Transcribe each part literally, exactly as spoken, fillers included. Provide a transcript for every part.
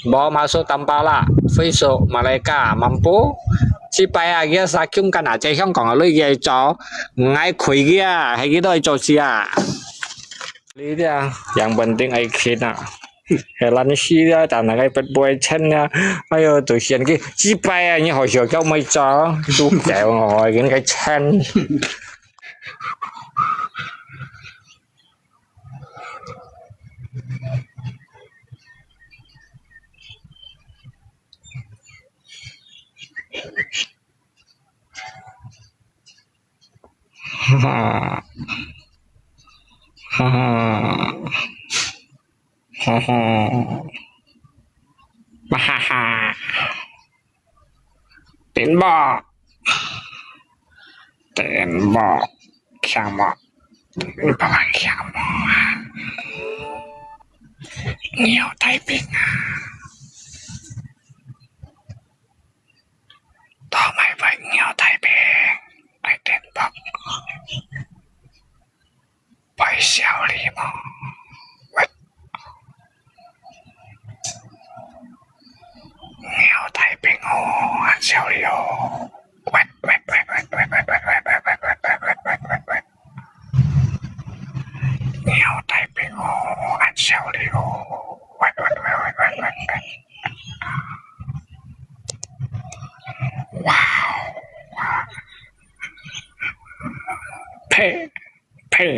Bawa masuk Tampalak, Fusuk, Malacca, mampu. Sipai ah, kia sa kium kan ah, cai Hong Kong lui kia cho, ngai kui kia, hai kita cho sia. Li dia, yang penting ai kin ah. Heran si dia, tanah kai pet buai chen ya. Ayo, tu sian ki, sipai ah, ni hoi sio kau mai cho, tu kau hoi kin kai chen. Ha ha. Ha ha. Ha ha. Ha ha. Tembak. Tembak. Kiamat. Tembak kiamat. Ngiau tai ping ah. Tao mai bai ngiau tai ping. Ai tembak. Bai siau li mo. Wet. Ngiau tai ping oh, an siau li oh. Wet, wet, wet. Ngiau tai ping oh, an siau li oh. Wet, wet, wet. Wow. Phe, phe.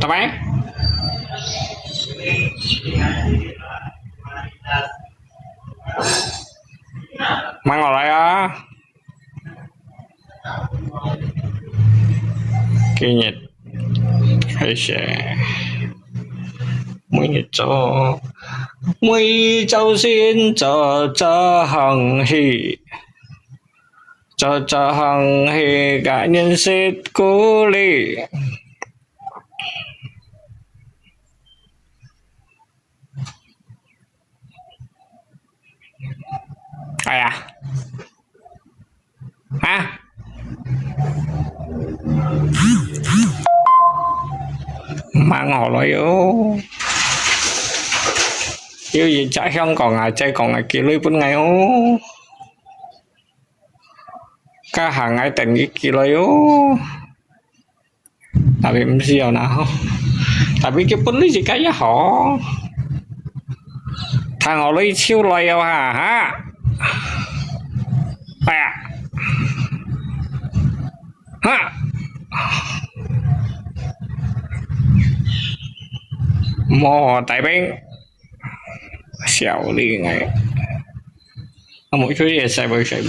Tao mai? Mang ngò lai ah. Ki nyit. Hai se. Mui nyit cho. Mui cho sin cho cho hang hi. Cho cho hang hi ka nyen sit ku li. 哎呀，啊，蛮好了哟。有一隻香港啊，再講啊，幾類本來哦。該行啊，等於幾類哦。 Tapi毋使哦，然後，tapi佢本來自家也好。聽好你手來哦哈，哈。哎呀，哈。莫大兵，笑你哎。啊，無出去也晒不晒無。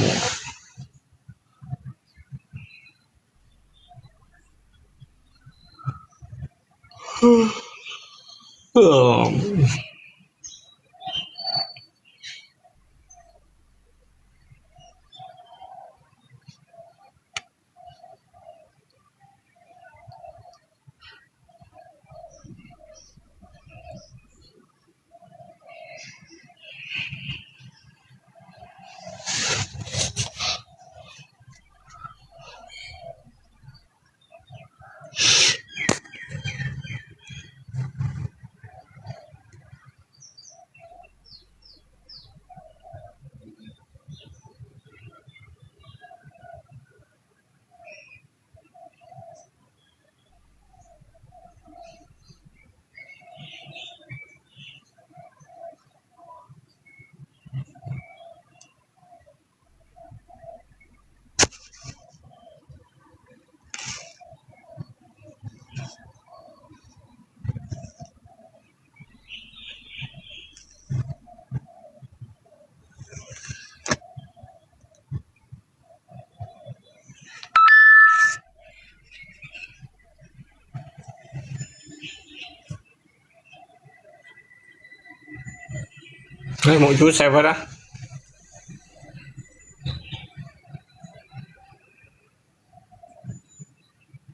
哎，無有晒法啊？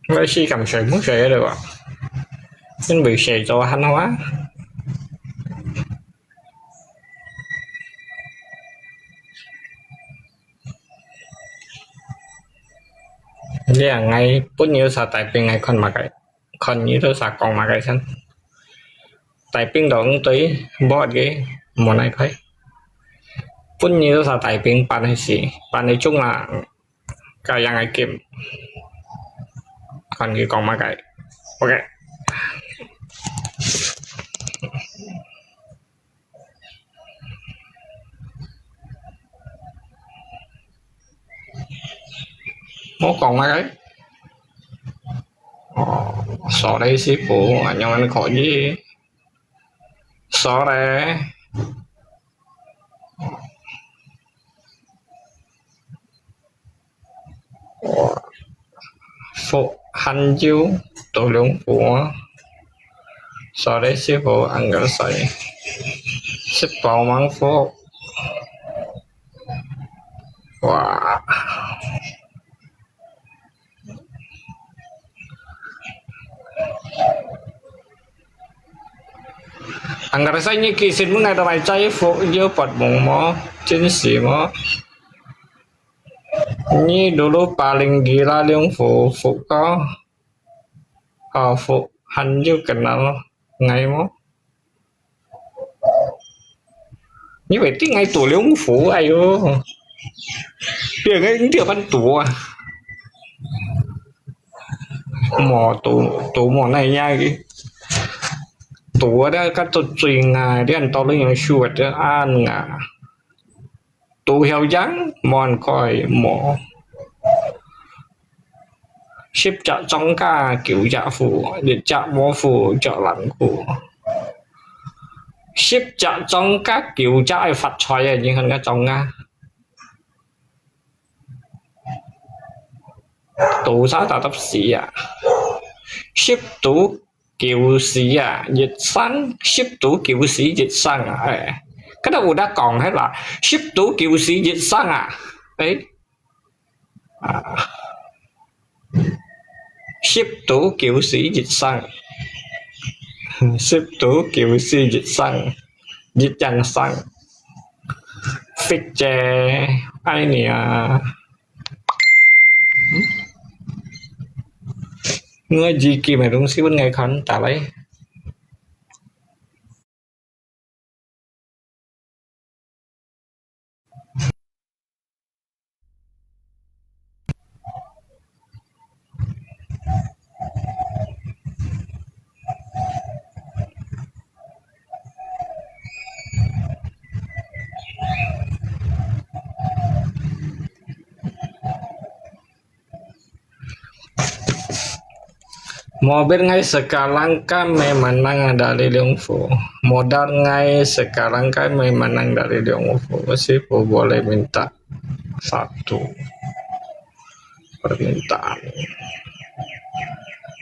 我係咁晒，無晒个了吧？因為晒咗還好啊。 你啊，𠊎本有啥大病，𠊎看麼个？看你都啥講麼个先？大兵都對，無个，無奈開。本日都係大兵辦个事，辦个中啊，該樣个game，看佢講麼个。OK。我講啊，哦，sorry，師傅，恁樣可以？Sorry。福還有多兩福啊！Sorry，師傅，恁个細，食飽吂福。哇！Anggar sa ini kisin mo na damay chay fo iyo pat mong mo, chin si mo. Ni dulu paling gila yung fo, fo ko. Ah, fo, han yo kenal ngay mo. 你會定愛多兩福，哎喲，別人你就辦多啊，無多多無那樣个，多个較做最啊，你看到你用手个按啊，多曉樣，無人開無。 十隻莊家九隻富，一隻無富，隻人富。十隻莊家九隻愛發財啊！你看个莊家，賭啥打得死啊？十賭九死啊，一生，十賭九死一生啊！哎，該都有得講係啦，十賭九死一生啊！哎。 啊，十賭九死一生，十賭九死一生，一樣生。Fix姐，愛你啊！我自己買東西問愛看，打來。 Mobil ngai sekarang kami menang dari Liongfu. Modal ngai sekarang kami menang dari Liongfu. Sifu boleh minta satu permintaan.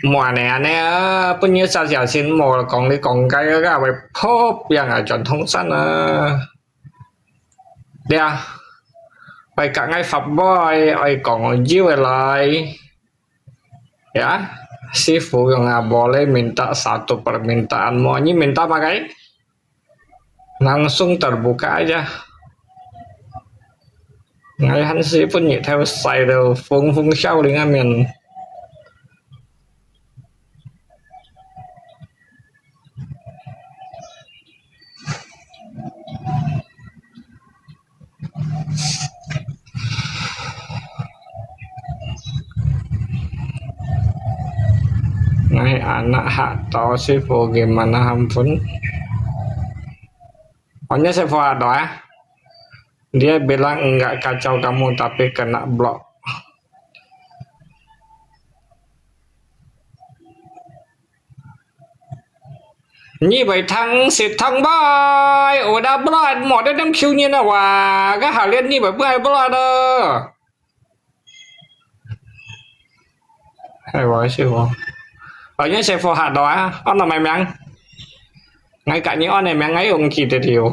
Mò aneh-aneh啊，本日殺小心，無講你講雞啊，會破病啊，轉通山啊。對啊，愛講愛發威，愛講有个來。Ya, sifu yang boleh minta satu permintaan. Mò你minta麼个？ Langsung terbuka aja. Ngai han si pun nyi theo sai do fung fung xiao ling amen. Ngai anak hak tau sifu gimana ampun. Onynya sifu hak tau ah. Dia bilang enggak kacau kamu tapi kena blok. Nyi bai thang sit thang bai, udah blood mo dia dem kiu nyi na wa, ga halian nyi bai bai blood da. Hai wa shi wa. Ba yan sai fo ha da, on na mai miang. Ngai ka nyi on na miang ngai ung ki de diu.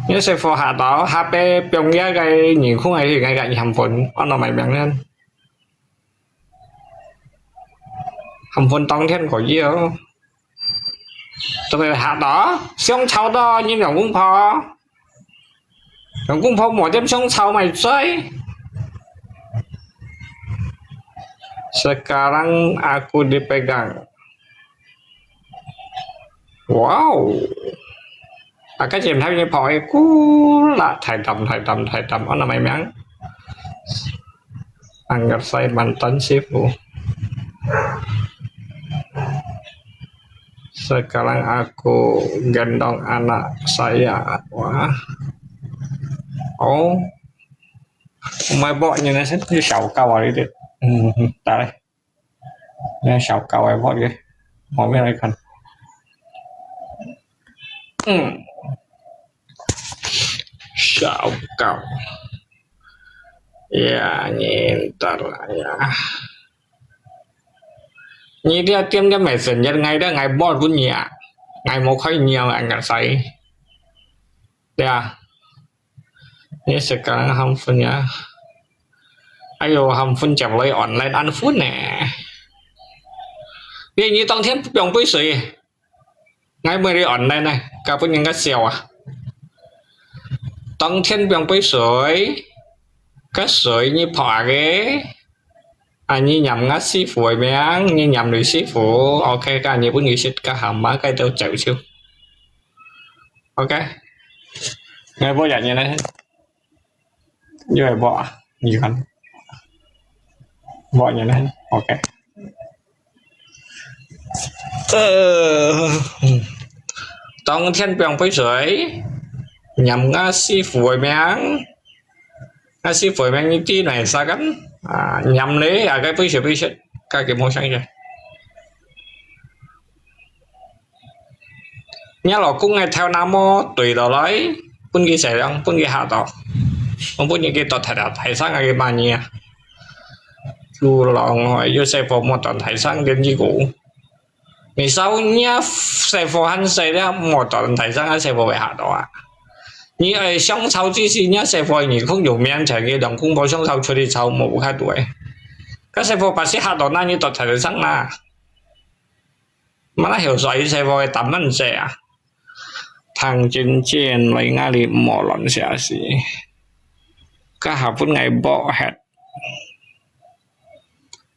Nhớ sẽ phù hợp đó, H P Pyongyang cái nhiều khung này thì ngay cả nhầm phun, ăn nó mày miệng nên. Hầm phun tông thiên có gì đó. Tụi mày hạt đó, xương cháo đó, như lòng cũng phò. Lòng cũng phò một đêm xương cháo mày chơi. Sekarang aku dipegang. Wow. Agak cium thai ni pok e kula thai tam thai tam thai tam. Ano namanya? Anggar saya mantan sifu. Sekarang aku gendong anak saya. Wah. Oh. Mai bok ni nasi ni 小狗啊，你哋。嗯，嗯，打嘞。那小狗哎，我的，我没来看。嗯，小狗。Ya, ngintar ya. Ni dia tiam dia messenger ngai dia ngai bot pun ya. Ngai mau khai nial angkat sai. Ya. Ni sekarang handphone ya. Ayo handphone jam lai online handphone ne. Ni ni tang tian buang pui sui. Ngai mui ri online ne. Ka pun yang ka siau ah. Tang tian buang pui sui. Ka sui ni pok ake. 啊，你念吾師傅个名，你念你師傅，OK，該日本語識較好嘛，該都走走。OK，𠊎播人呢，你會播啊？你看，播人呢，OK。呃，當天放杯水，念吾師傅个名。 Nasi boy meng iti nai sakan, ah, nyam le, agai pui se pui se, kaki mo sang je. Nya lo kung ngai thau namo tui lo lai, pun ki sai lang, pun ki ha to. Pun ki to thai thai sang agi ma nia. Chu long hoi, yu sai po mo ton thai sang den ji ku. 你燒若細貨很細了，莫當大聲啊，細貨會嚇到啊。你愛香草之時，若細貨你空有面前个兩公婆香草出去炒，莫不較多誒。該細貨把死嚇到，那你當大聲啦。嘛那後衰細貨會擔恁細啊。聽真正來𠊎哩莫亂寫事。該下本𠊎無歇。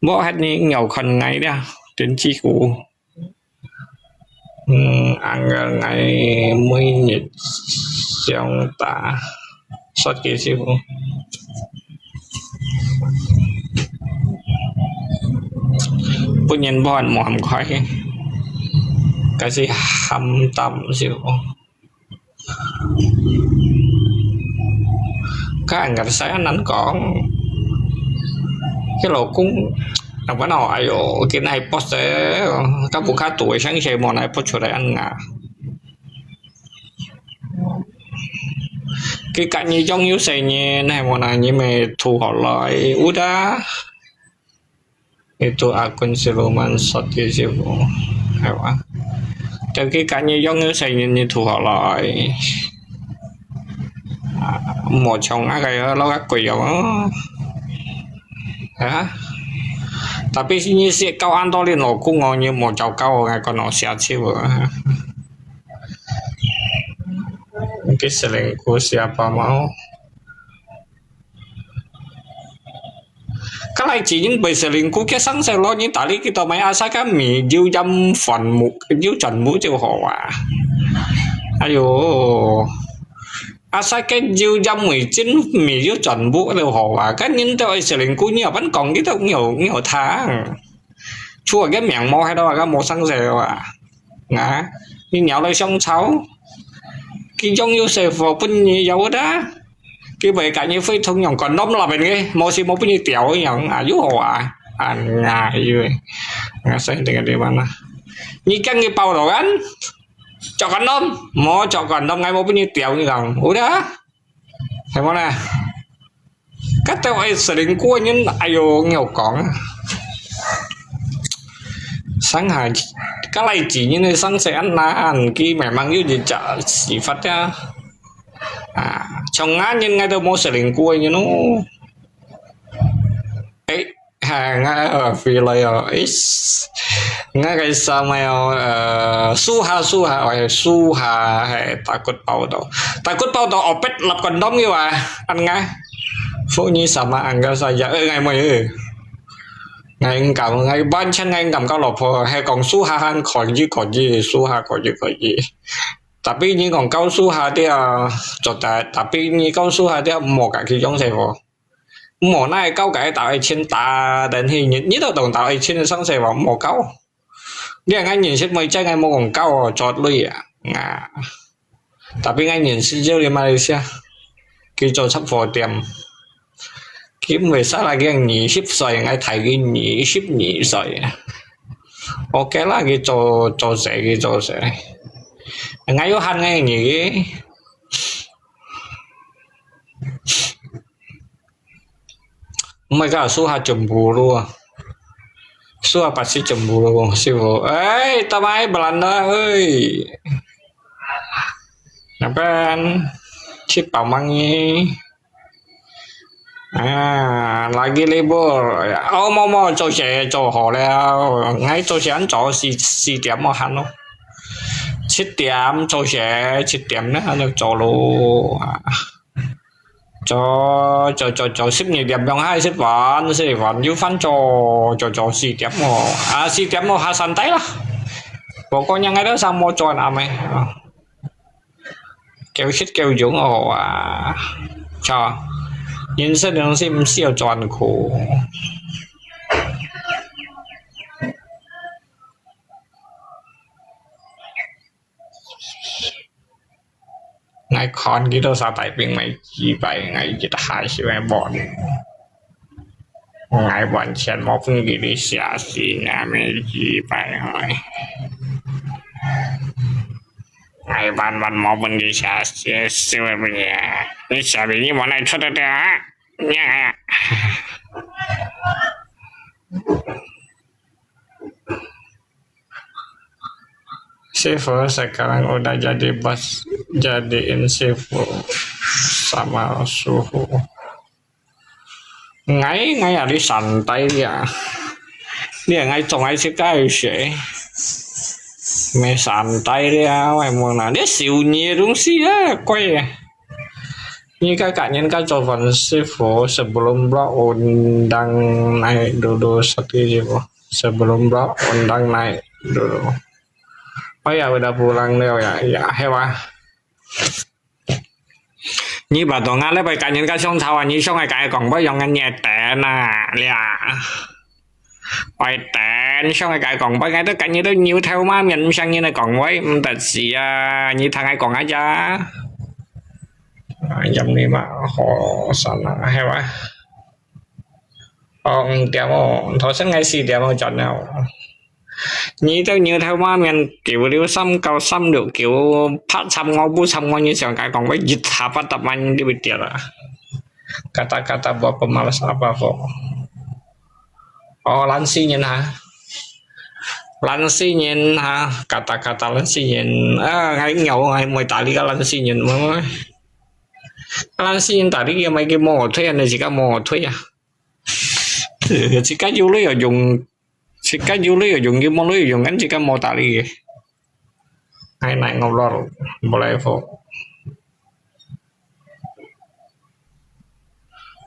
無歇你有看𠊎了，電子股。嗯，恁樣𠊎每日想打，說幾師傅。本人無閒無閒開，該是喊膽師傅。 Kan nggak saya nan kong. Cái老公，apa no, ayo, cái này post cái buka tuổi sáng sớm mà này post出來ăn ngà. Cái cả như giống như xe như này mà này như mày thu họ lại, udah. Itu akun siluman sot ki sibu. Ayo ah. Tapi kak ni yong yu sai ni ni thu hok lai. Mo chong a kai lo kak kui yong. Ha? Tapi ni si kau anto lin lo kung o ni mo chau kau ngai kon o sia chi bu. Cái selingkuh siapa mau? Cái này chỉ những bởi sự linh cú kia sáng sẽ lo những tả lý kí tàu máy asa cái mì diêu dăm phần mục, diêu trần mũ diêu hổ à. Ayo. Asa cái diêu dăm mười chín mì diêu trần mũ diêu hổ à. Cái những tàu sự linh cú nhiều vẫn còn cái tàu nhiều, nhiều tháng. Chua cái miệng mô hay đâu cái mô sáng sẽ à. Ngà. Như nhau lời sông cháu. Cái giống như sẽ phổ bún như dấu đó. Cái bầy cả như phơi thông nhỏng còn nóm là bên cái, mô si mô bún như tiểu nhỏng, à, dấu hổ à. À, ngà, yu. Ngà sẽ tình cái mana. Như căng như bao đồ ăn. Cho còn nóm, mô cho còn nóm ngay mô bún như tiểu như lòng. Ủa đó. Thấy mô nè. Các tàu ấy sẽ đến cua nhân, ai dụ nhiều con. Sáng hai, cái này chỉ như này sáng sẽ ăn là ăn, cái mẹ mang dấu gì chả xí phát ya. À, trong ngã nhân ngay tàu mô sẽ đến cua nhân nó. Ấy, ha, ngã ở phi lợi ở, is. Ngã cái sao mà ở, ờ, su ha, su ha, ôi, su ha, hay, takut bao tàu. Takut bao tàu, opet lặp còn đông như vậy, ăn ngã. Phụ như sao mà ăn cái sao ya, ơi, ngày mười, ơi. 𠊎毋敢，𠊎完全𠊎毋敢交老婆，係講私下還可以可以，私下可以可以。Tapi你講交私下了，做得，tapi你交私下了，莫家己用勢無？莫拿交个打一千打等去，你，你都當打一千个上勢無？莫交。你𠊎認識妹仔，𠊎無講交哦，做鐳啊。啊。 Tapi𠊎認識佢，佢馬來西亞，佢做雜貨店。佢毋會使啦，佢二十歲，𠊎大佢二十二歲。OK啦，佢做，做事，佢做事。𠊎有限个你，毋係講suka cemburu啊。Suka pasti cemburu, 師傅。哎，tak main Belanda, oi. Napan, si Pamang ni. Ah, lagi libur. Oh, 無，無，做事做好了。𠊎做事恁早，四，四點無閒咯。七點做事，七點呢，就做咯。啊。 做，做，做，做十二點鐘還食飯，食飯又翻做，做，做四點哦。啊，四點哦，較santai啦。不過人家都上網做恁樣啊。夠食夠用哦啊。做，人生个東西毋需要做恁苦。 𠊎看佢兜儕大兵買幾擺，𠊎一下就會忘。𠊎完全無分佢兜寫信啊，買幾擺，𠊎完全無分佢寫信，笑乜嘢？你寫信你無來出得了啊？呀！ Sifu sekarang udah jadi bos, jadiin Sifu sama suhu. Ngai, ngai ada santai dia. Dia ngai tong ai sekai se. Me santai dia, wai mo na. Dia siu ni dong si ya, koi. Ni ka ka nyen ka coba Sifu sebelum blok undang naik dulu satu Sifu. Sebelum blok undang naik dulu. Oh ya, udah pulang liao ya. Ya, hewa. Ni ba dong a le bai ka nyen ka song thao a, ni song ai ka kong bai yong ngan nie ten a, lia. Bai ten song ai ka kong bai ngai to ka ni to niu thao ma mian sang ni na kong bai, mta si a, ni thang ai kong a ja. Yam ni ma ho sana hewa. 哦，五點哦，頭先𠊎四點哦轉了。你兜牛頭馬面九六三九三六九，拍參我，不參我，你想解講，我一下八十萬你會跌啊！Kata-kata buat pemalas apa kok？哦，懶尸人哈，懶尸人哈，kata-kata懶尸人啊，𠊎有，𠊎毋會搭理个懶尸人，毋會。 啊，懶尸人搭理个，莫去摸推啊，你自家摸推啊。自家有鐳有用，自家有鐳有用，有無鐳有用，恁自家莫搭理个。Ai nai ngobrol, boleh po.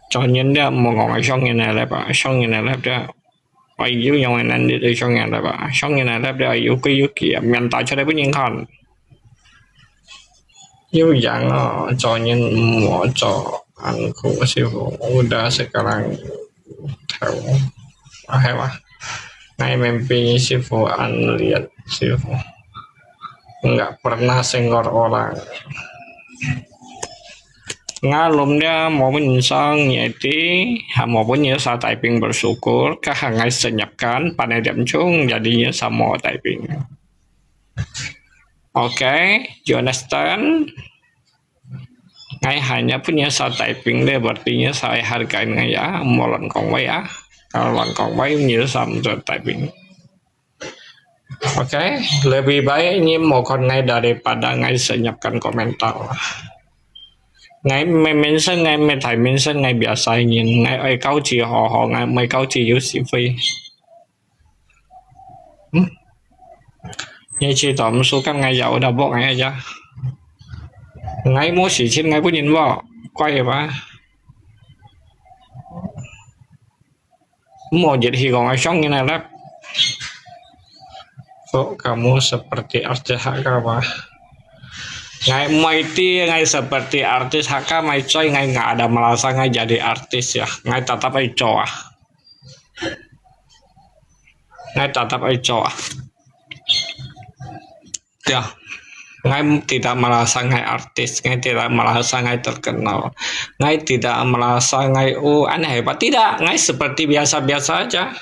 做人了，莫講愛上人个了吧，上人个了了。 Ai yu yang nan di song yang daba. Song yang daba ai yu kui yu ki, mian ta chade pun yang kan. Yu yang a, cho nyen mo cho an ku sifu udah sekarang tau. Ah, hewa. Ngai mimpi sifu an lihat sifu. Enggak pernah senggol orang. Ngalum dia mo pun sang nyeti, ha mo pun ya sa typing bersyukur, ka ha ngai senyapkan, panai diam chung, jadi ya sa mo typing. Okay, you understand? Ngai hanya pun ya sa typing deh, berarti ya sa hargai ngai ya, mo lan kong wai ya. Kalau lan kong wai ya sa mo typing. Okay, lebih baik nyi mo kon ngai daripada ngai senyapkan komentar. Ngai me mention, ngai me thai mention, ngai biasa nyin, ngai ai kau chi ho ho, ngai mai kau chi yu si fei. Hmm? Nyi chi tom su kan ngai yau da bok ngai aja. Ngai mo si chin ngai pun yin bok, kuai ba. Mo jadi hikongan song ini lah. Kok kamu seperti artis Hakka, Pak? Ngai mai ti ngai seperti artis Hakka mai coy, ngai nggak ada merasa ngai jadi artis ya. Ngai tatap ai coy ah. Ngai tatap ai coy ah. Ya. Ngai tidak merasa ngai artis, ngai tidak merasa ngai terkenal. Ngai tidak merasa ngai, oh, aneh hebat. Tidak, ngai seperti biasa-biasa aja.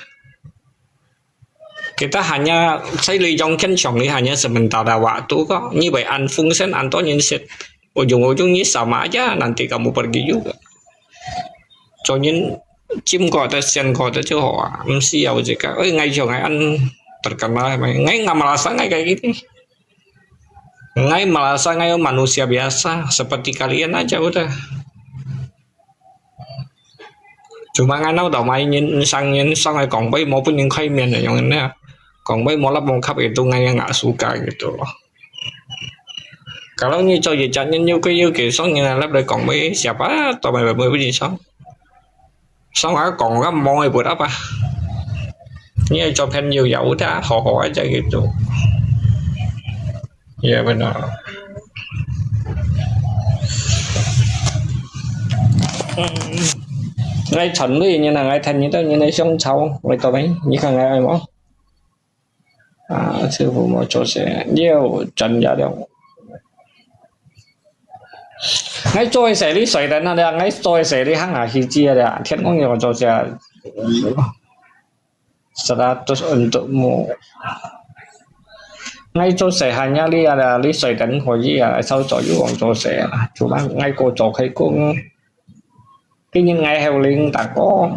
Kita hanya, saya 利用 kan song ni hanya sementara waktu ko. Ni bai an fungsen an to nyin sit. Ujung-ujung ni sama aja, nanti kamu pergi juga. Cho nyin chim ko ta, sian ko ta cho ho ah. Mesti ya ujika. Oi, ngai cho ngai an terkenal mai. Ngai nggak merasa ngai kayak gini. Ngai merasa ngai manusia biasa, seperti kalian aja udah. Cuma ngai nau tau mai nyin sang nyin sang ai kong bai mo pun nyin khai mian yang ini. Kong bai mo lap mo khap itu ngai nggak suka gitu loh. Kalau nyi cho ye chan nyin yu ke yu ke song nyin lap le kong bai siapa tau mai bai pun nyin sang. Song ai kong ka mo ai buat apa. Nyi cho phen yu ya udah ho ho aja gitu. Ya benar. Ngai chọn lui nyin ngai than nyin tau nyin ngai song chau ngai tau mai nyi khang ngai ai mo. À, sư傅無做事，了，轉也了。Ngai做事你睡等啊了，ngai做事你行下去知啊了，天公有做事啊。Seratus untukmu. Ngai做事行呀，你啊，你睡等可以啊，收左右王做事啊，做乜ngai過做開工。 Khi nhìn ngai heo ling ta có.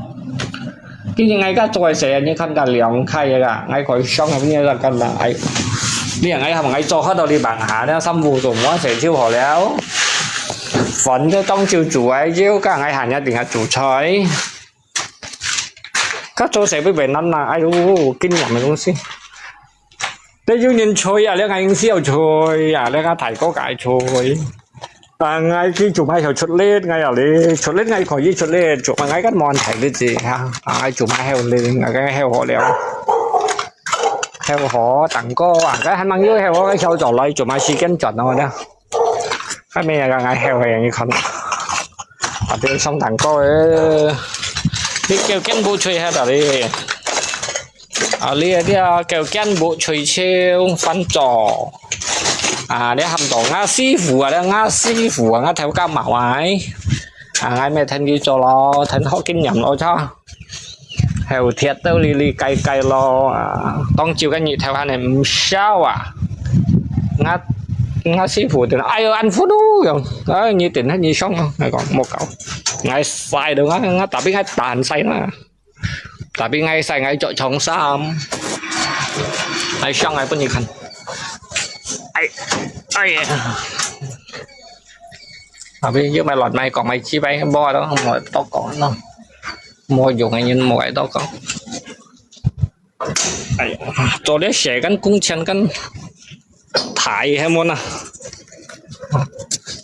Khi nhìn ngai ka choi se, ni kan ka liang khai ga, ngai koi shong ha ni ra kan la ai. Liang ngai ham ngai cho ha do li bang ha, na sam bu tu mo se chiu ho liao. Phun de tong chiu chu ai chiu, ka ngai ha nia ting ha chu choi. Ka cho se bi ben nan na, ai u, kinh nghiệm mai dong si. Te yu nin choi ya, liang ngai siu choi ya, liang ka thai ko kai choi. 啊，𠊎去做麼个出力，𠊎也哩出力，𠊎可以出力，做麼个𠊎敢無問題个啫哈。啊，𠊎做麼个好力，𠊎个好好了。好好，蛋糕啊，該還吂有好好个小做來，做麼个時間轉到呢？該咩个𠊎好个，你看。啊，別送蛋糕誒，你叫健步吹下到哩。 啊，你啊，你啊，狗肩木吹秋翻做。啊，你喊到𠊎師傅啊，你𠊎師傅啊，𠊎頭家矛啊，啊，𠊎咪聽佢做咯，聽學經驗咯，咋？後天都哩哩計計咯，啊，當朝个日頭還係毋燒啊。𠊎，𠊎師傅就，哎喲，恁苦咯，樣，哎，你等下你上啊，𠊎講，莫搞，𠊎晒到𠊎，𠊎tapi𠊎彈晒啦。 Tapi𠊎晒𠊎着長衫，𠊎上來分你看。哎，哎呀，tapi又買亂買講買幾擺，無啊，無多講咯，無用个人無愛多講。哎呀，做了事跟工錢跟 大係無啊？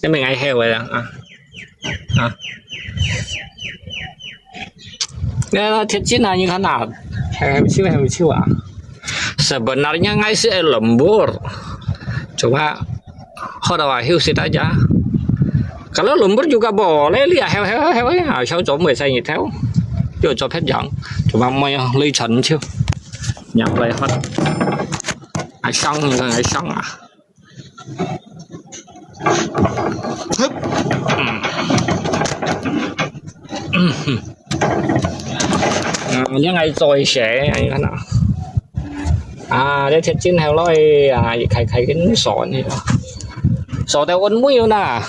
因為𠊎曉个啦，啊，啊。那，那貼近啊，你看啊，還有手，還有手啊。Sebenarnya𠊎係愛lembur, cuma hot awak hiu sit aja. Kalau lembur juga boleh, lihat heo heo heo ya, heo cuma saya tahu. Yo copet jang, cuma mau yang lui chan ciu, yang lui hot. Ai sang, ai sang ah. Hup. Hmm. Hmm. À, nhưng ai rồi sẽ, ai kan à. À, để thiệt chín heo lôi, à, khai khai cái sổ này. Sổ theo ôn mũi nè.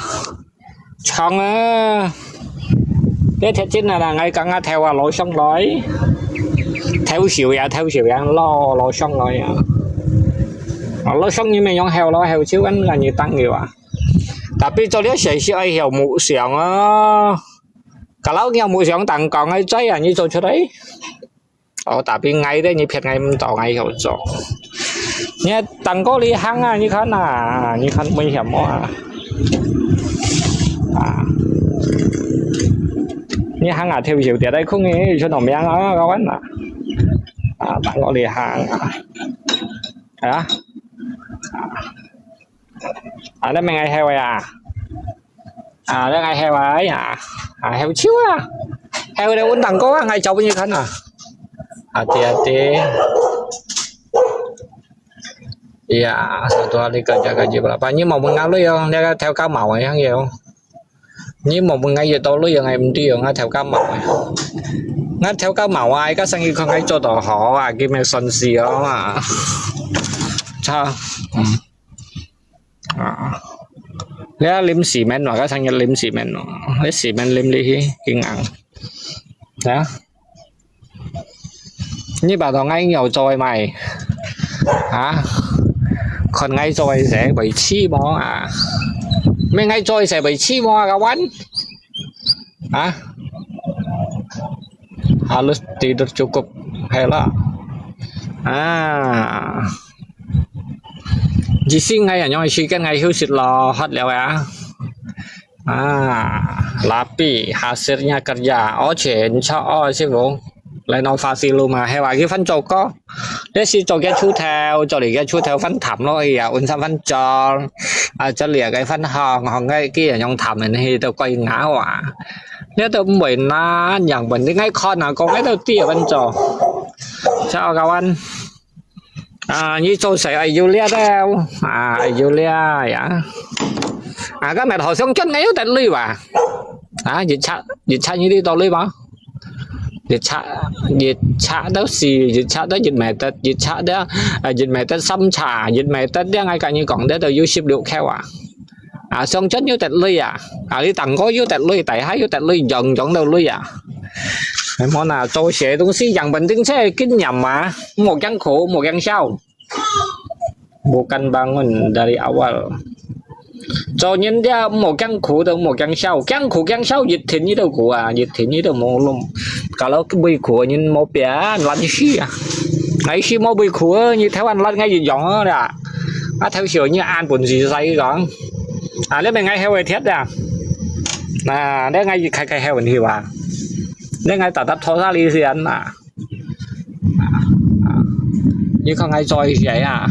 Chong à. Để thiệt chín là, là ngày càng ngã theo à, lối sông lối. Theo xíu ya, theo xíu ya, lo, lo sông lối à. Mà lo sông như mình用heo lo, heo xíu ăn là như tăng nhiều à. Tapi cho lihat saya si ai heo mu siang à. Kalau ngiau mu siang tang kau ngai cai à, như cho cho đấy. Ồ, tapi ngai de, nyi phiat ngai mtao ngai heo cho. Nyi tang ko li hang à, nyi khan à, nyi khan mui hiam mo à. À. 你行啊，跳跳跌在空个，有啥物名啊？个玩啊？啊，等我哩行啊。啊？啊，你明个係啊？啊，你个係啊？哎呀，啊，好笑啊！係个，運動過啊，𠊎照分你看啊。啊，對啊，對。Ya, satu hari kerja gaji berapa? Ni mau mengalu ya, dia kata kau mau yang ya. Ni mau mengayu tolu yang M D yang ada kau mau ya. Ngat theo kau mau ai, kau sang ikon ngai cho to ho, aki me son si o ma. Cha. Hmm. Ah. Dia lim simen wa, kau sang lim simen wa. Lim simen lim li hi, kingang. Ya. 你把到𠊎有做个咩？啊？看𠊎做个事會試無啊？咩𠊎做个事會試無啊？个玩？啊？Halus tidur cukup，係啦。啊。Di sini𠊎有用時間，𠊎休息咯，hot了啊。 啊，rapi hasilnya kerja，而且很臭哦，師傅。Renovasi rumah，係話佢翻做過。這係做个出頭，做了个出頭翻淡咯，哎呀，換衫翻做，啊，做了个翻行，行个佢人用淡个去到鬼咬啊。這都毋會難，樣本你愛看啊，講个都知啊，翻做。Sao kawan？ 啊，你做事愛有力个，啊，愛有力呀。啊，今日好像真个有得累哇？啊，一尺，一尺你知道累無？一尺，一尺都係，一尺都一米得，一尺都，啊，一米得三尺，一米得，這𠊎跟你講，這都有十六口啊。 啊，上陣有得累啊，啊，你當高有得累，底下有得累，樣樣都累啊。哎，莫拿做些東西，yang penting係經驗嘛，莫驚苦，莫驚笑。Bukan bangun dari awal。做人个莫驚苦都莫驚笑，驚苦驚笑，一天你都苦啊，一天你都無弄。Kalau會苦个人無變，懶死啊。哎，係無會苦个，你台灣懶个一樣啊啦。 啊，頭先你恁本事使講，啊，這邊𠊎後尾貼啊，啊，這𠊎一開開後尾去哇，這𠊎搭搭拖沙哩先啊，啊，你看𠊎做一些啊，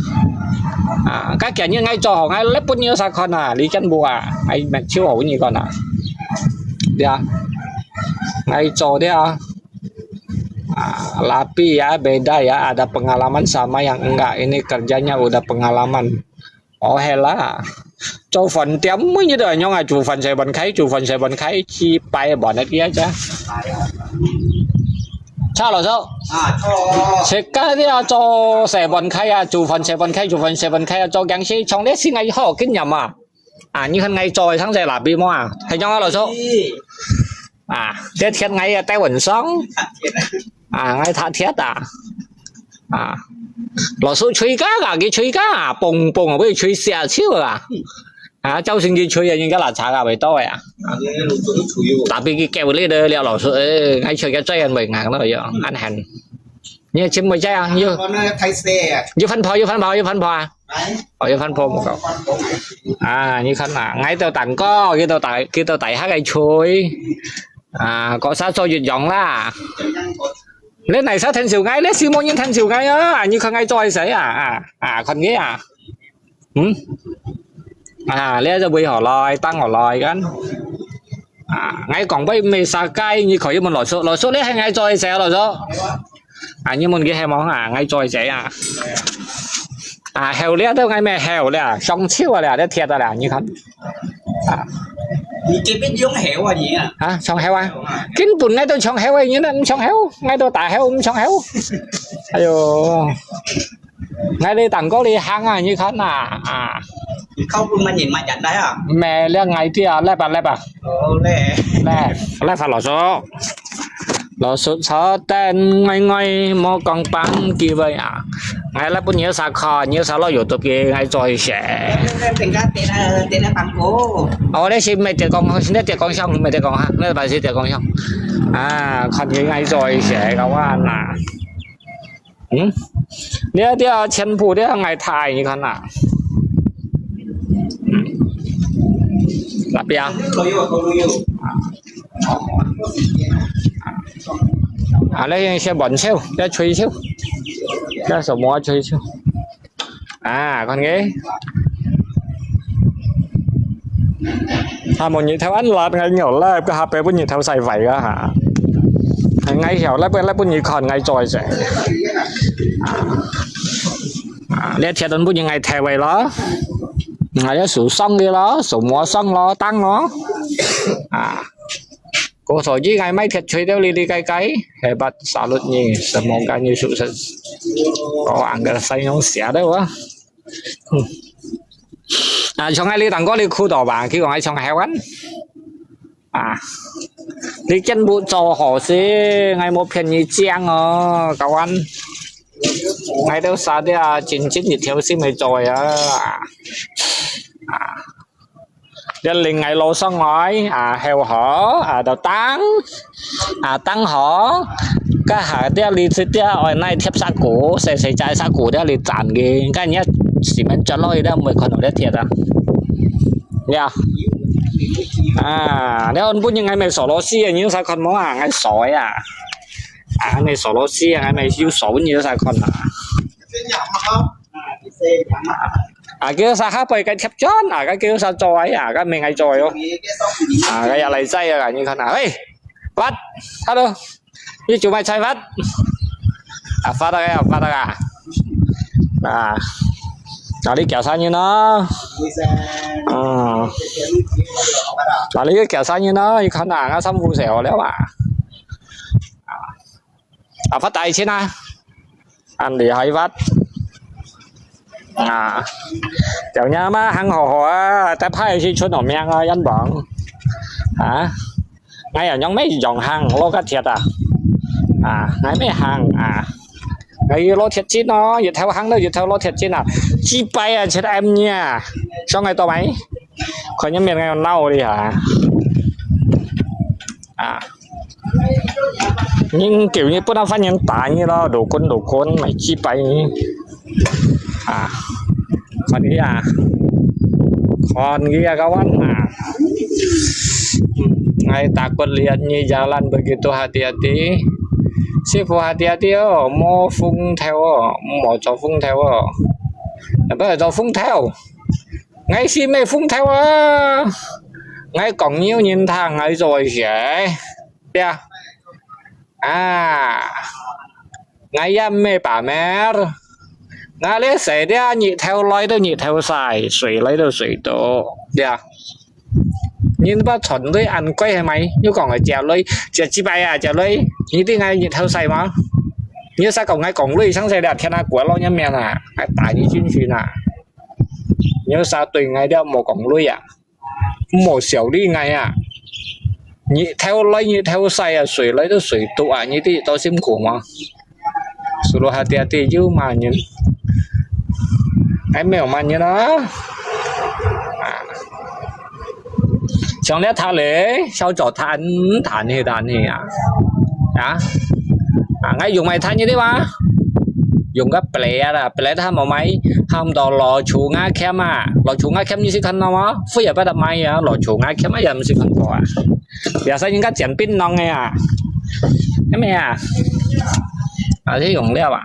啊，該今日𠊎做好，𠊎來分你啥看啊，你見無啊？𠊎目睭好你看啊，對啊，𠊎做的啊。 Ah, rapi ya, beda ya, ada pengalaman sama yang enggak. Ini kerjanya udah pengalaman. Oh, hela. 做飯店每日都係樣啊，煮飯洗碗開，煮飯洗碗開，幾擺飯一日啫。差老師。啊，做。自家都要做洗碗開啊，煮飯洗碗開，煮飯洗碗開啊，做講師，從這先愛好經驗啊。 啊，你看𠊎做个像這蠟筆無啊？係樣啊，老叔？啊，這貼𠊎个台灣上。啊，𠊎他貼啊。啊，老叔吹家啊，佢吹家啊，嘣嘣啊，會吹瀉手啊。啊，就算佢吹啊，人家垃圾啊，會倒个啊。Tapi佢夠力个了，老叔，哎，𠊎吹个嘴很會硬咯，又，恁狠。你个真會這樣，又，又翻破，又翻破，又翻破啊！ 哦，有翻破無夠。啊，你看啊，𠊎到蛋糕，佢到大，佢到大下个吹。啊，各儕做一樣啦。你哪儕聽笑𠊎？你係無人聽笑𠊎啊？你看𠊎做係誰啊？啊，啊，看佢啊。嗯？啊，你就為何來，等我來kan？啊，𠊎講話毋係設計，你可以問老叔，老叔，你係𠊎做係誰啊，老叔？ 啊，你問佢係無啊？𠊎做者啊。啊，好了，都𠊎咩好了，上手啊了，這貼啊了，你看。啊。你這邊用好啊，你啊。啊，上好啊。根本𠊎都上好啊，你都毋上好，𠊎都打好，毋上好。哎喲，𠊎這當高哩行啊，你看啊，啊。你靠近麼人麼人來啊？咩，這𠊎知啊，來吧，來吧。哦，來。來，來吧，老叔。 老叔坐等呆呆，莫講放機會啊！𠊎來分你儕看，你儕落YouTube个，𠊎做一些。等下，等下，等下，等我。哦，你係毋係在講，你在講笑，毋係在講哈，你係毋係在講笑？啊，看你𠊎做一些，个話啦。嗯，你這全部這𠊎睇，你看啦。嗯，那邊。啊，這係滿手，這吹手，這什麼吹手？啊，看个。啊，無日頭恁辣，𠊎尿啦，該下背分日頭曬壞个哈。𠊎曉啦，本來分你看，𠊎做一隻。啊，這鐵輪分你𠊎踢壞咯。啊，這手傷个咯，手磨傷咯，當咯。啊。 Kô thổ chứ ngai mai thiệt chui têu li li kai kai, hebat salut nyi, semoga nyi sukses. Ơ, ang ka sai nhông sia têu a. À, chong ai li tang ko li khu tỏ ba, khi kong ai chong hewan. À, li chân bu cho hổ si, ngai một phiền nyi chiang ơ, kawan. Ngai têu sa tia, chín chín nhiệt theo si mới trôi à. À. Liên linh ngai lô song ngói, à, heo hó, à, đào tăng, à, tăng hó, cái hả tia li chi tia, ôi, nai thiếp sa củ, xe xe chạy sa củ tia li chán kì, cái nhá, xí men cho lôi tia, mười con tia thiệt à. Ya. À, nếu anh bút những ngày mày sổ lô xí, những sa con mó à, ngày sỏi à. À, ngày sổ lô xí, ngày mày yêu sổ bút nhiều sa con à. À, kêu sa hả bơi cái thiếp chón, à, cái kêu sa trôi, à, cái mình ai trôi ô. À, cái ya lai sai à, như thế nào. Hey, Phát, hello. Như chú mày chạy Phát. À, Phát à, Phát à. À, à, đi kéo sa như nó. Ừ. À, đi kéo sa như nó, như thế nào, nó xăm phù sẹo léo à. À, Phát tài trên à. Ăn đi hỏi Phát. À, cháu nhà mà hàng hổ hổ à, ta phải si chuột nổ miệng à, ăn bỏng. Hả? Ngay ở nhóm mấy dòng hàng lô cắt thiệt à? À, ngay mấy hàng à? Ngay lô thiệt chín nó, yết theo hàng đó, yết theo lô thiệt chín à? Chi bay à, chết em nha. Sao ngay tao mày? Khỏi nhóm miệng ngay nâu đi hả? À. Nhưng kiểu như bữa nào phát hiện tá như là đồ côn đồ côn mày chi bay. À, còn đi à, còn đi à, các bạn à. Ngay ta quật liệt như jalan begitu, hati-hati. Sư phụ hati-hati ô, mô phung theo ô, mô cho phung theo ô. Là bây giờ cho phung theo. Ngay si mê phung theo ô. Ngay cổng nhiêu nhìn thang ngay rồi dễ. Tia. À, ngai ya mê bà mer. Ngai lê sẻ tia, nhiệt theo lôi têu nhiệt theo sai, sui lôi têu sui tụ. Tia. Nhìn bác chọn lôi ăn quay hay mày, như còn ở chèo lôi, chèo chi bay à, chèo lôi. Như tí ngai nhiệt theo sai mà. Như sa cổng ngai cổng lôi, sáng sẻ tia, thiên hạ của lo nhá mẹ nà. Ngai tả như chuyên chuyên nà. Như sa tùy ngai tia mô cổng lôi à. Mô xiao li ngai à. Nhiệt theo lôi, nhiệt theo sai à, sui lôi têu sui tụ à, như tí tao sim khổ mà. Sulu hati-hati chứ mà nhìn. Ai mèo mà nhìn à. Chong lia tha lê, sao cho than, than hi, than hi à. À. À, ngai dùng mày than như thế mà. Dùng cái ple à, ple tha mô mày, ham đó lò chú ngã kem à. Lò chú ngã kem như xí khăn nó mà. Phu ya bắt đầu mày à, lò chú ngã kem à, ya mì xí khăn có à. Biasa những cái chén pin nong này à. Em à. À, thế dùng lia à.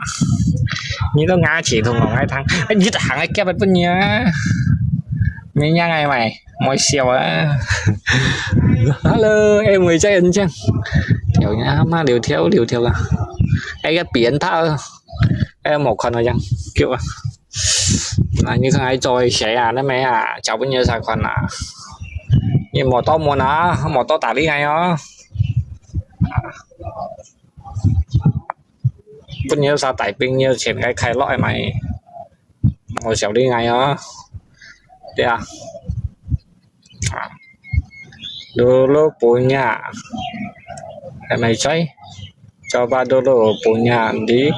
Như nó ngã chỉ thùng ngai thang. Ê, như thằng ai kép bật bật nhá. Mày nhá ngai mày. Môi siêu á. Hello, em mười trái anh chăng? Thiểu nhá, má liều thiểu, liều thiểu à. Ê, cái biển thảo. Ê, một con rồi chăng? Kiểu à. Mà như không ai trôi xe à, nó mẹ à, cháu vẫn nhớ sao con à. Như một tao mua nà, một tao tả lý ngay ó. Vẫn nhớ sao tải pin nhớ chèn cái khai loại mày. Một xíu đi ngay ó. Thế à. Dulu punya. Em mày cháy. Coba dulu punya đi.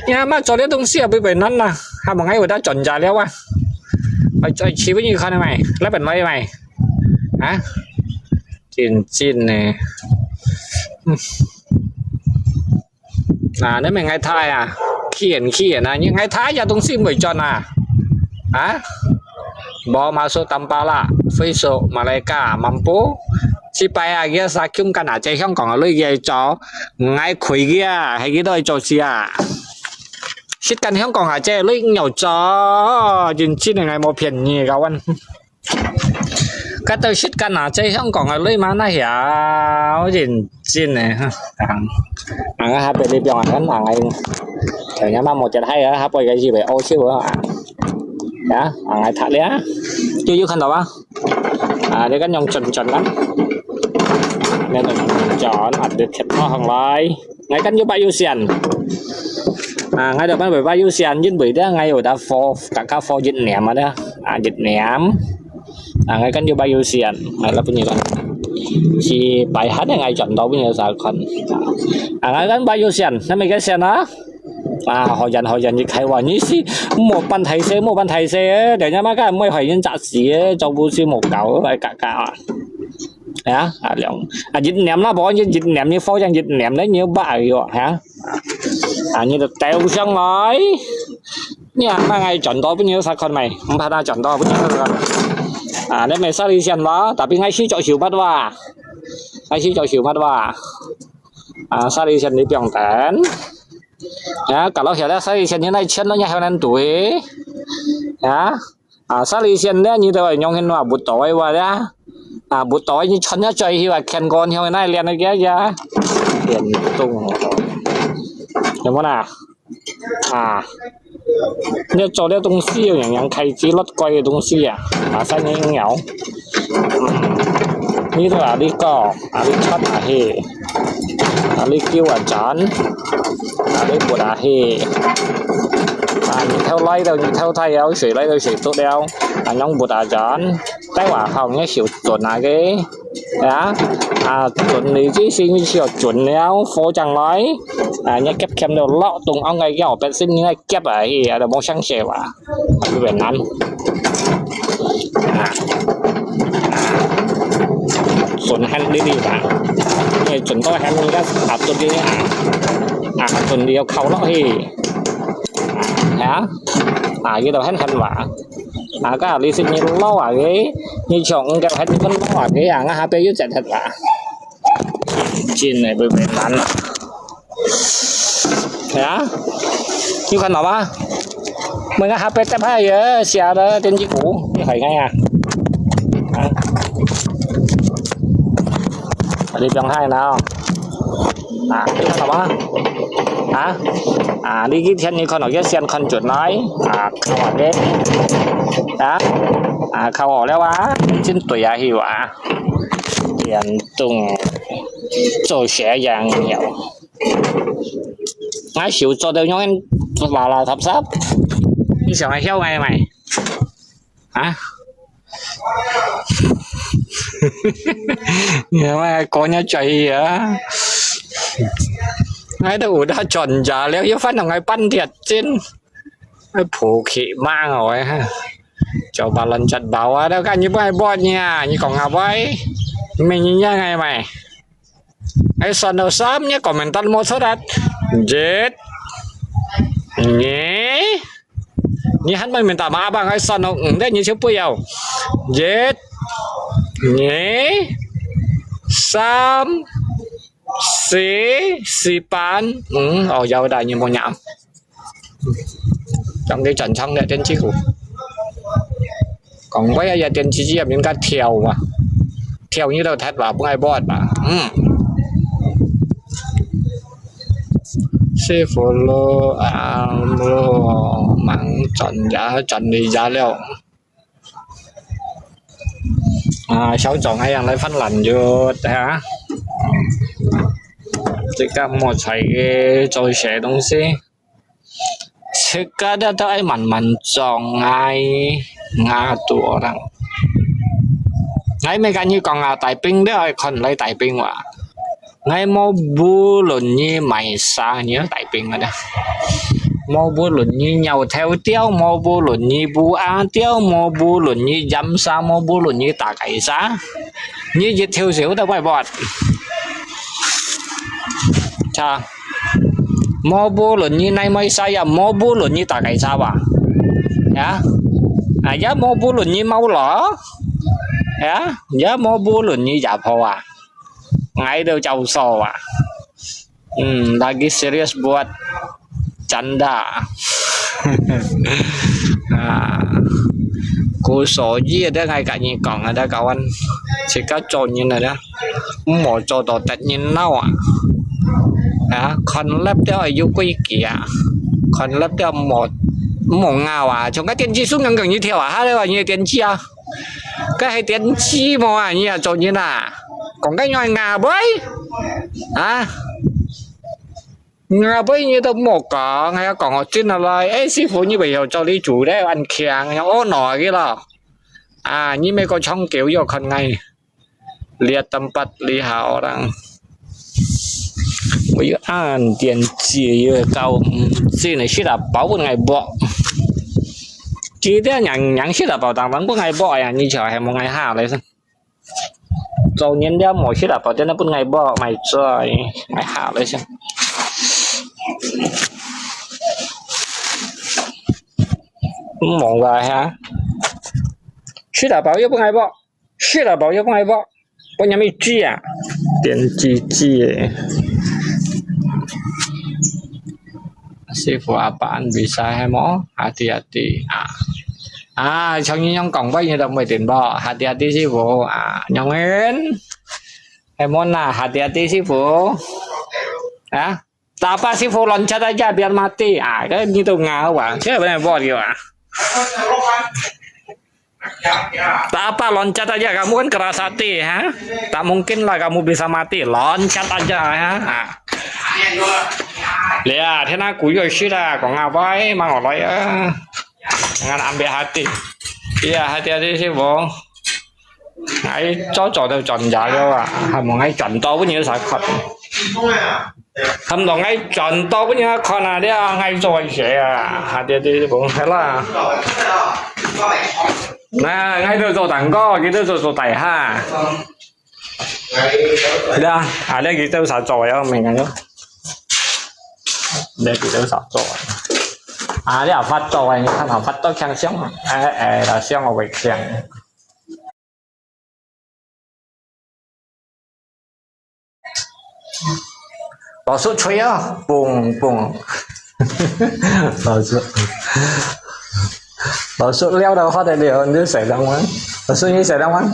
Ya, mà cho đến東西à, bị bệnh nắn nè. Hả, mà ngay vừa đã chọn trả léo à. Mày cho chị với như khăn này mày. Lấy bệnh lấy mày. Hả? Chín chín nè. À, nếu mày ngay thai à? Khi hiện, khi hiện à, nhưng ngay thai ya東西mới chọn à? Hả? Bawa masuk Tampalak, besok mereka mampu 這擺啊，佢个沙姜間啊，在香港个鐳佢做，𠊎虧佢啊，係佢都愛做事啊。食間香港啊，這鐳有做，認真个，𠊎無騙你，kawan。該兜食間啊，在香港个鐳嘛，那曉認真个，哈。啊，啊，下背你放啊，啊，𠊎，等下嘛，無接海啊，下背个是會屙手啊。啊，啊，𠊎踢你啊，有，有看到嗎？ 啊，你看用轉轉啦，你用轉轉，啊，你貼好上來。𠊎看有擺有線，啊，𠊎就擺擺有線，因為咧，𠊎有打火，加加火一年啊咧，啊，一年，啊，𠊎看有擺有線，𠊎來分你看，是擺下个，𠊎轉到分你查看，啊，𠊎看擺有線，你沒看線啊？ 啊，好遠好遠一開哇，你是莫辦大事，莫辦大事，等下嘛，該莫害人砸死，做不是莫搞，來搞搞啊。啊，啊，兩，啊，一年啦，無一，一年，你火箭一年咧，你要把握，哈？啊，你就掉上來。你啊，那𠊎轉到分你查看咩？毋怕那轉到分你查看。啊，你沒沙梨線哇，tapi𠊎係做手法哇，𠊎係做手法哇。啊，沙梨線你不用等。 Ya, kalau ada sari sen hinai chen lo nya hewan tui. Ya. Ah, sari sen dia ni tahu nyong hin wa buto ai wa dia. Ah, buto ai ni chen nya choi hi wa ken kon hiong nai lian ai ya ya. Lian tung. 有没有啦？啊，你做這東西有樣樣開支落貴个東西啊，啊，三年有。嗯，你都啊，你搞，啊，你出啊去。 啊，你叫啊轉，啊，你撥啊去，啊，日頭來到日頭太陽，水來到水倒了，啊，樣撥啊轉，再往後你少轉啊个，啊，啊，轉你之前你少轉了，火正來，啊，你夾夾到落東安个腰，本身你來夾啊去，啊，就無相射哇。 有點難。啊，準很利利吧，因為準到很利个啊，準利啊，啊，準利要靠落去。啊，啊，佢都很很滑。啊，該你是你老啊个，你像个很很老啊个啊，𠊎下背又真很滑。真个會會難啊。 Ya, 有看到嗎？Mengah H P tap hai ya, siapa電子鼓，你害𠊎啊？啊，你放開啦。啊，你看到嗎？啊，啊，你今天你看到一線看準來，啊，靠啊你，啊，啊，靠我了啊，真對啊，係啊，電動做斜陽了。 𠊎手做到樣垃垃雜雜，你想愛曉𠊎無？啊？你看𠊎講你嘴啊！𠊎都有得轉家了，又翻同𠊎半點鐘，愛抱起mạng哦，哎哈！Coba loncat bawah dah kan,你不愛buat nya,你講apa？你你你愛買？ Ai son no sam nya komentar mo sodat. Jet. Nye. Nye han mai minta maaf bang ai son no ng de nye siu pui yau. Jet. Nye. Sam. Si. Sipan. Hmm, oh, yau da nye mo nya. Trong cái trần trong để trên chiếc cũ. Còn với ai trên chiếc chiếc mình cắt theo mà. Theo như đâu thắt và bưng ai bọt mà. Ừ. Sư phụ lô, à, lô, mắng trần giá, trần đi giá leo. À, sáu chọn ai ăn lấy phân lành vô, hả? Chỉ có một thầy cái trôi xe東西. Sekadar tau ai man man chong ngai nga tu orang. Ngai me kan ni kong a tai ping de ai kon lai tai ping wa. Ngai mo bu lun ni mai sa ni tai ping ada. Mo bu lun ni nyau theo tiao, mo bu lun ni bu a tiao, mo bu lun ni jam sa, mo bu lun ni ta kai sa. Ni jit theo siu ta bai bot. Cha. Mo bu lun ni nai mai sa ya, mo bu lun ni ta kai sa ba. Ya. A ya mo bu lun ni mau lo. Ya, ya mo bu lun ni ya pho a. ，𠊎都教授啊。嗯，lagi serius buat janda. 啊，故所以咧，𠊎甲你講啊，咧，kawan，自家做人啊，咧，毋好做到得人惱啊。啊，看laptop有幾件啊，看laptop毋好，毋好咬啊，像該電鋸樹硬硬一條啊，還有你个電鋸啊，該係電鋸無啊，你啊做人啊，講該樣咬袂啊？ 嗯，啊，不然你都莫講，還要講哦，真的來，哎，師傅，你為何做你煮的，恁強，要哦，喏，个咯。啊，你每個長久要看𠊎，lihat tempat lihat orang。我又按電器，又搞，嗯，真的是啦，包分𠊎剝。今天娘娘是啦，包當当分𠊎剝呀，你瞧還莫𠊎下來是。 做人了無食啊，bao，真係分𠊎剝，買水，買下來先。毋忙个哈，食啊，bao又分𠊎剝，食啊，bao又分𠊎剝，分人咪煮啊，電鋸鋸个。師傅啊，辦比賽係無？Hati-hati啊。 啊，像你樣講話，你都毋會聽無？Hati-hati師傅啊，Nyong En，係無啦？Hati-hati師傅啊，tak apa師傅loncat aja biar mati啊，該你都咬啊，這有人播的啊。Tak apa loncat aja, kamu kan keras hati ha, tak mungkin lah kamu bisa mati, loncat aja ha. 啊，你啊，天天古月食啦，講啊，喂，慢慢來啊。 Ngan ambil hati. Iya, hati-hati師傅。𠊎早早都轉咗了啊，還無𠊎轉到分人儕看。還無𠊎轉到分人看啊，這𠊎做个事啊，hati-hati師傅，係啦。那𠊎都做蛋糕，佢都做做大哈。 對啊，啊，這佢都啥做呀？明白了。這佢都啥做啊？啊，這發到啊，你看啊，發到強強啊，哎哎，老香我會強。老鼠吹啊，嘣嘣。老鼠，老鼠撩的話得了，你就谁当官？老鼠，你谁当官？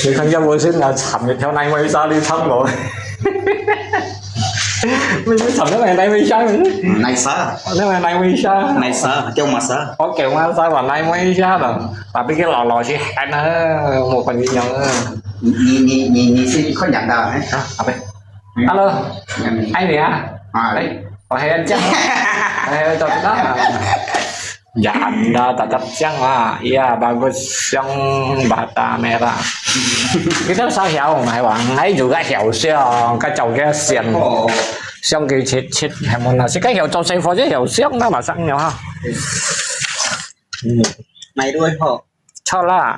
你看要不是那惨的，跳那位啥你唱咯。你是惨的那位啥？Naisa。那位那位啥？Naisa，叫 Masa。OK，我啥吧，那位啥了。Tapi 个老老是喊啊，我跟你讲啊。你你你你是看人的哎？啊，阿贝。Hello，爱你啊。啊，来，我还要讲，我还要找不到啊。 Yan dah tatap siang ah. Iya, bagus siang bata merah. Kita sa hiao, ngai wang, ngai juga hiao siang, kacau ke siang. Siang ke cit cit, hemon nasi ka hiao, cau sai fo je hiao siang, na masang nyo ha. Hmm. Mai dua ho. Chau lah.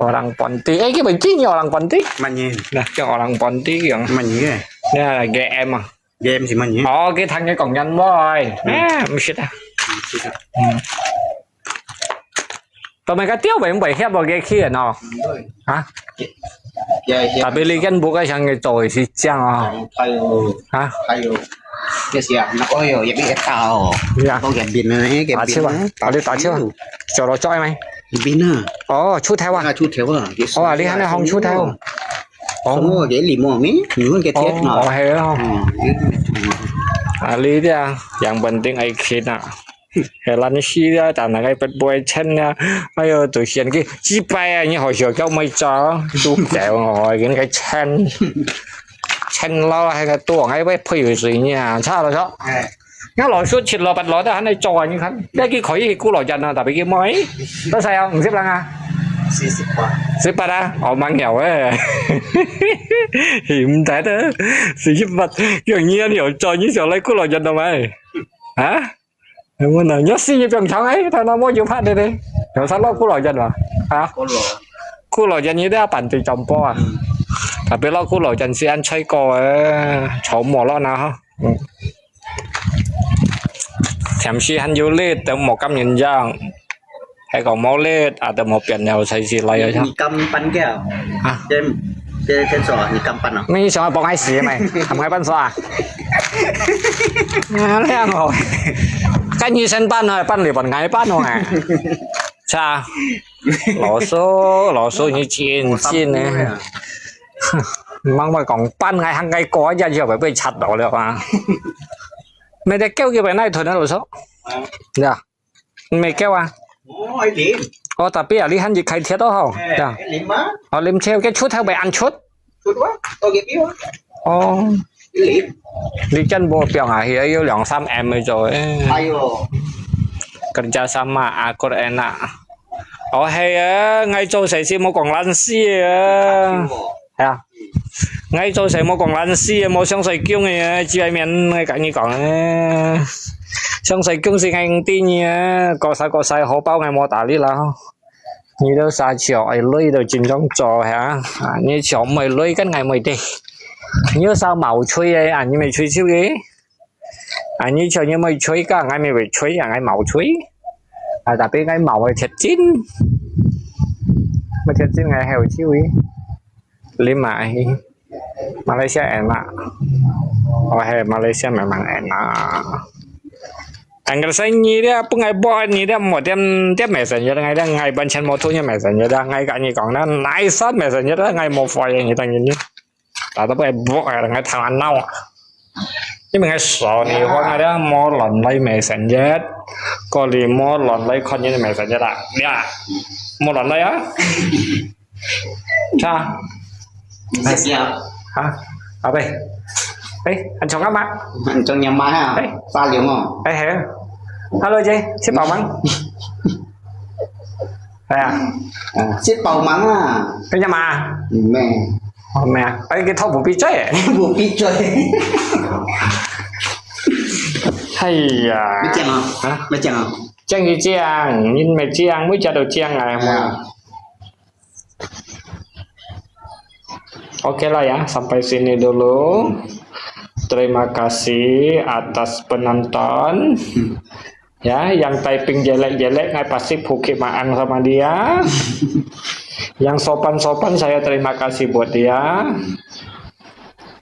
Orang Ponti. Eh, kita benci ni orang Ponti. Mana? Nah, yang orang Ponti yang. Mana? Nah, G M ah. Game si man ye? Ồ, cái thằng ấy còn nhanh quá rồi. Ừ. À, không biết à. Không biết à. Ừ. Tụi mày cái tiêu vậy không phải hiệp vào cái kia nó. Đúng rồi. Hả? Dạ, dạ. Tapi li kan buka sang cái trò si chăng à. Thằng Thái rồi. Hả? Thái rồi. Cái gì à? Nó có hiểu, vậy biết tao. Dạ. Có cái pin này, cái pin. Tao đi tao chưa. Cho nó cho mày. Pin à. Ồ, chú Thái à? À, chú Thái à. Ồ, à, đi hả, nó không chú Thái à? Ồ. Ồ, cái lì mò mi, nhú cái thiệt nọ. Ồ, hay đó. Ừ, cái này. À, lý đi à, yang penting ai khít à. Cái lăn xí đi à, tao nói cái bật bùi chen à. Ai ơi, tụi xiên cái, chi pai à, như hồi xưa cháu mới cho, chú kéo ngồi cái, cái chen. Chen lo hay cái tuồng ấy, với phi gì nhỉ, sao rồi sao? Ờ. Ngã lòi suốt thịt lò bạch lò ta hẳn này cho anh khăn. Đây kia khỏi gì cú lò dần à, tại vì kia mỏi. Tao sai không? Xếp lăng à? Xếp bát. Xếp bát à? Ồ, mang hiểu ấy. Hiểm thái đó. Xếp bát. Kiểu như anh hiểu cho như kiểu lấy cú lò dần đâu mày. Hả? Đúng rồi, nhớ xin như trong tháng ấy, thằng nó mua nhiều phát đây đi. Hiểu sao lo cú lò dần mà. Hả? Cú lò. Cú lò dần như thế bản tình trong po à? Tapi lo cú lò dần si ăn chơi cô ấy. Cháu mua lo nào hả? Ừ. Thiam si hàn yu li, teu mò kam nyen yang. 該講無力，啊，都無變了，才是來啊。你敢搬个啊？啊？這，這，這做啊，你敢搬啊？你想要幫𠊎死咩？還愛搬啥？啊，這樣哦。該你先搬啊，搬你搬，𠊎搬哦，哎。是啊。老師，老師，你真真呢。吂會講搬，𠊎行該過一日就會被插到了啊。沒得狗叫佢哪吞啊，老師？呀。 毋係狗啊？哦，愛啉。哦，tapi啊，你還係開鐵哦，吼。哎，呀。愛啉啊。哦，啉酒，該出頭會恁出？出啊，到這邊啊。哦。啉。你真無放啊，還有兩三M个做，哎。哎喲。Kerja sama akur enak。哦，係啊，𠊎做事情無講爛事啊。哎喲。 係啊。𠊎做事無講爛事，無上西宮个，只係面𠊎甲你講啊。上西宮是𠊎毋知你啊，過晒過晒荷包𠊎無打理啦。你兜啥笑，愛累都真正做，係啊。啊，你笑毋會累，跟𠊎毋會得。你有啥毛吹个，啊，你咪吹笑个。 啊，你像你會吹个，𠊎乜會吹啊，𠊎毛吹。啊，tapi𠊎毛會貼金。乜貼金𠊎還有趣味。你買，馬來西亞人啊。哦，係，馬來西亞memang enak。Angger sai你咧，分𠊎block你咧，莫點點messenger，𠊎咧，𠊎完全無同你messenger啦，𠊎甲你講啦，哪一扇messenger啦，𠊎無回應你，等於你。 打到被block啊，𠊎頭腦啊。因為𠊎鎖你，我那裡無亂來messenger，過你無亂來看你个messenger啦，呀，無亂來啊。啥？你食啥？啊，阿伯，哎，很重要嗎？很重要嗎？哎，沙龍哦。哎，係啊。Hello，姐，食飽吂？係啊。啊，食飽吂啊？跟住嘛？毋係。哦，毋係啊？哎，佢頭部閉嘴。頭部閉嘴。哎呀。你講啊？啊？你講啊？講就講，你毋講，每隻都講啊。哎呀。Oke lah ya, sampai sini dulu. Terima kasih atas penonton. Ya, yang typing jelek-jelek, ngai pasti Bukit Maang sama dia. Yang sopan-sopan, saya terima kasih buat dia.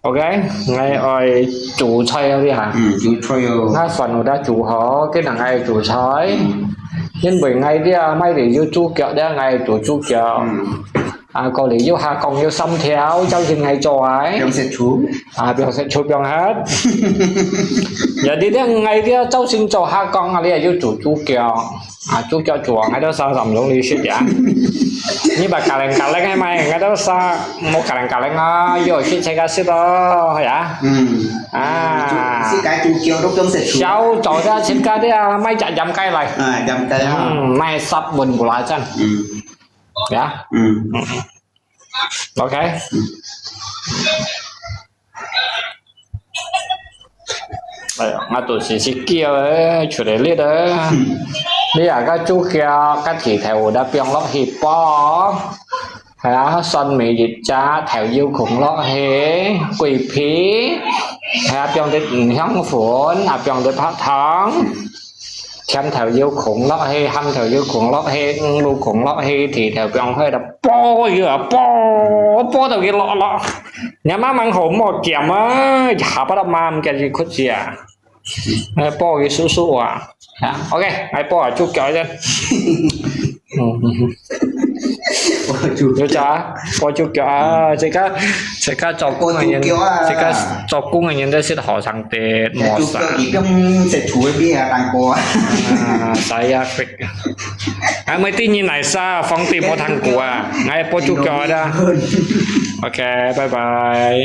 OK，𠊎愛煮菜了哈。嗯，煮菜哦。那飯有得煮好，今日𠊎愛煮菜。嗯。因為𠊎這買了有豬腳，這𠊎愛煮豬腳。嗯。啊，過了有蝦公，有三條，朝晨𠊎做哎。不用食醋。啊，不用食醋，不用喝。Jadi這𠊎這朝晨做蝦公啊，你也有煮豬腳。 啊，豬腳煮啊，𠊎兜儕毋容易食呀。你把garing-garing个賣，𠊎兜儕無garing-garing啊，有食自家食咯，呀。嗯。啊。自家煮腳都毋使出。小早就自家个啊，買隻鹽雞來。啊，鹽雞啊。嗯，買十文五來針。嗯。呀。嗯。嗯。OK。嗯。 哎呀，𠊎都是食叫誒，出來力誒。你啊，該豬腳，該蹄頭有得放落去爆。係啊，蒜尾一隻，豆油空落去，桂皮，係啊，放滴五香粉，啊，放滴白糖。 甜豆油空落去，鹹豆油空落去，魚露空落去，蹄頭放開就爆佢啊，爆，爆到佢落落。你慢慢好莫鹹啊，下巴都慢，毋見佢哭死啊。哎，爆佢叔叔啊。啊，OK，來爆啊，豬腳先。嗯，嗯，嗯。爆豬腳。有隻啊，爆豬腳啊，這個，這個做工个人，爆豬腳啊。這個做工个人都食好生啲，無啥。豬腳已經食出个味啊，蛋糕啊。啊，saya fake。啊，每天你來啥，皇帝無聽過啊，𠊎爆豬腳啊。OK，拜拜。